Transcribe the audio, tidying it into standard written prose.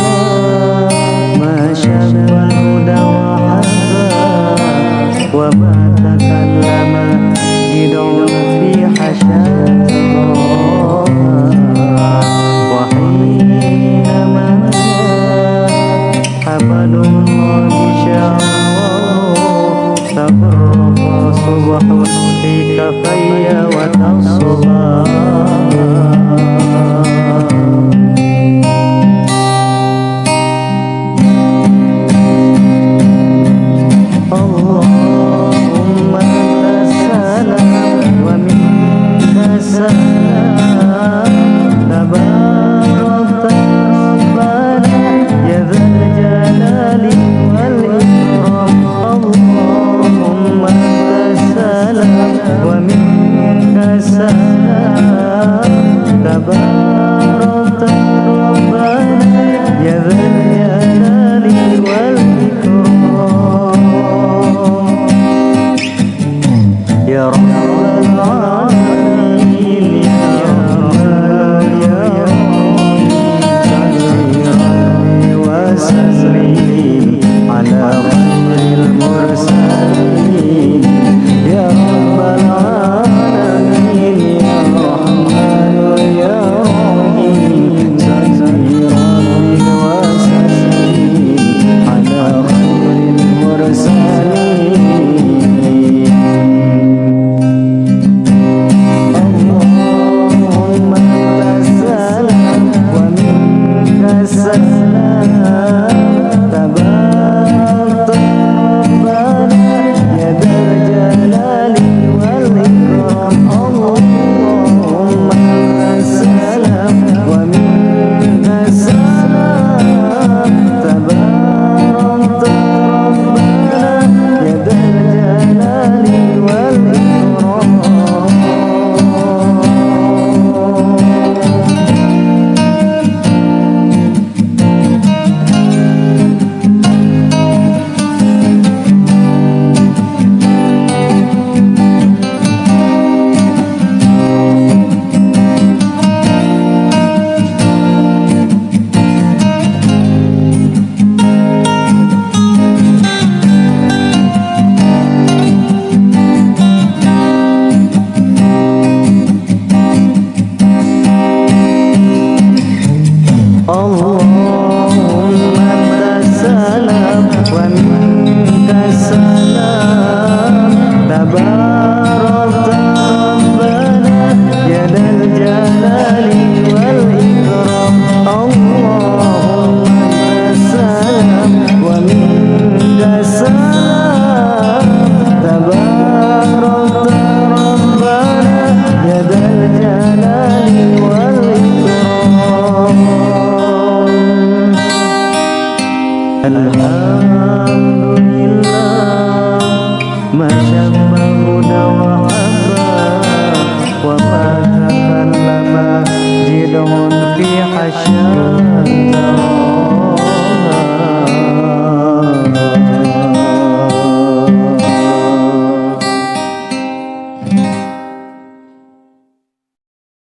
Alhamdulillah ma syabba al-huda wa habba wa ma takallama jid'un fi hasyaha wa hina ma habalullahi sya'ahu tafarraqa subhun fi kafayya wa tasbah. Allahumma anta salam wa minka salam tabarakta rabbana ya dzal jalali wal ikram. Allahumma anta salam wa minka salam tabarakta rabbana ya dzal jalali wal ikram. Ya Rabbal Alamin, Ya Rahman, Ya Rahim, salli rabbi wa sallim ala khairil mursalin. Ya Rabbal Alamin, Ya Rahman, Ya Rahim, salli rabbi wa sallim ala khairil mursalin. Allahumma anta salam wa minka salam tabarakta rabbana ya dzal jalali wal ikram. Allahumma anta salam wa minka salam tabarakta rabbana ya dzal jalali wal ikram. Allahumma anta salam wa minka salam tabarakta rabbana ya dzal jalali wal ikram. Allahumma anta salam wa minka salam tabarakta rabbana ya dzal jalali wal ikram. Alhamdulillah ma syabba al-huda wa habba wa ma takallama jid'un fi hasyaha.